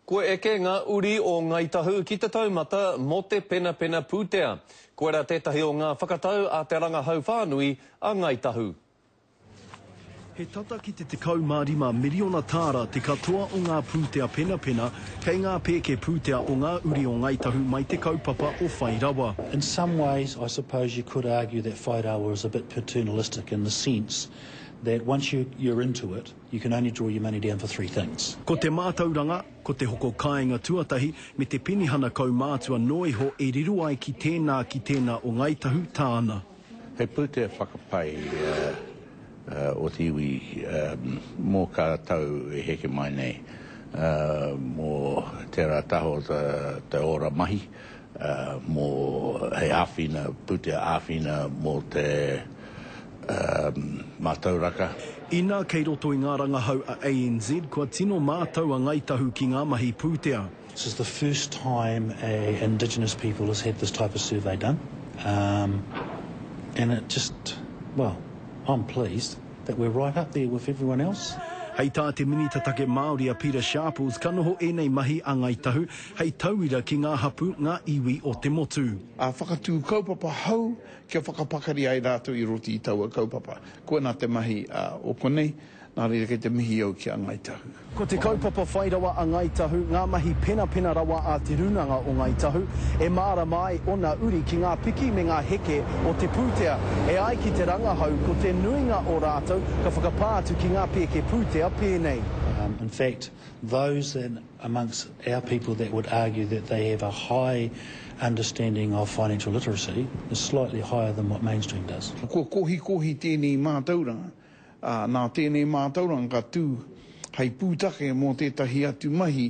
Kua eke ngā uri o Ngāi Tahu ki te taumata mō te penapena pūtea. Koirā tētahi o ngā whakatau a te rangahau whānui a Ngāi Tahu. He tata ki te 15 miriona tāra te katoa o ngā pūtea penapena kei ngā pēke pūtea o ngā uri o Ngāi Tahu mai te kaupapa o Whai Rawa. In some ways I suppose you could argue that Whai Rawa is a bit paternalistic in the sense that once you you're into it, you can only draw your money down for three things. Ko te mātauranga, ko te hoko kāinga tuatahi me te penihana kaumātua noa iho e riro ai ki tēnā ki tēnā o Ngāi Tahu tāna. He pūtea whakapai o te iwi mō kā tau e heke mai nei, mō tērā taha o te ora mahi, mō hei āwhina, pūtea āwhina mō te mātauraka. Ina kei roto i ngā rangahau a ANZ kua tino mātau a Ngāi Tahu ki ngā mahi pūtea. This is the first time a indigenous people has had this type of survey done and it just, well, I'm pleased that we're right up there with everyone else. Hei tā te Minita Take Māori a Pita Sharples ka noho ēnei mahi a Ngāi Tahu hei tauira ki ngā hapu, ngā iwi o te motu. Ā, whakatū kaupapa hou kia whakapakari ai rātou i roto i taua kaupapa. Koinā te mahi o konei. Nā reira kei te mihi au ki a Ngāi Tahu. Ko te kaupapa whai rawa a Ngāi Tahu, ngā mahi penapena rawa a Te Rūnanga o Ngāi Tahu, e mārama ai ōna uri ki ngā piki me ngā heke o te pūtea. E ai ki te rangahau, ko te nuinga o rātou ka whakapā atu ki ngā pēke pūtea pēnei. In fact, those in amongst our people that would argue that they have a high understanding of financial literacy is slightly higher than what mainstream does. Kua kohikohi tēnei mātauranga Ā, nā tēnei mātauranga ka tū hei pūtake mō tētahi atu mahi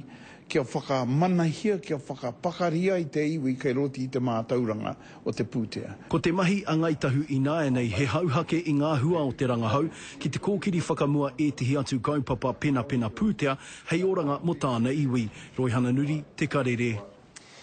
kia whakamanahia, kia whakapakari ai te iwi kei roto i te mātauranga o te pūtea. Ko te mahi a Ngāi Tahu ināianei he hauhake i ngā hua o te rangahau ki te kōkiri whakamua ētehi atu kaupapa penapena pūtea hei oranga mō tāna iwi. Roihana Nuri, Te Karere.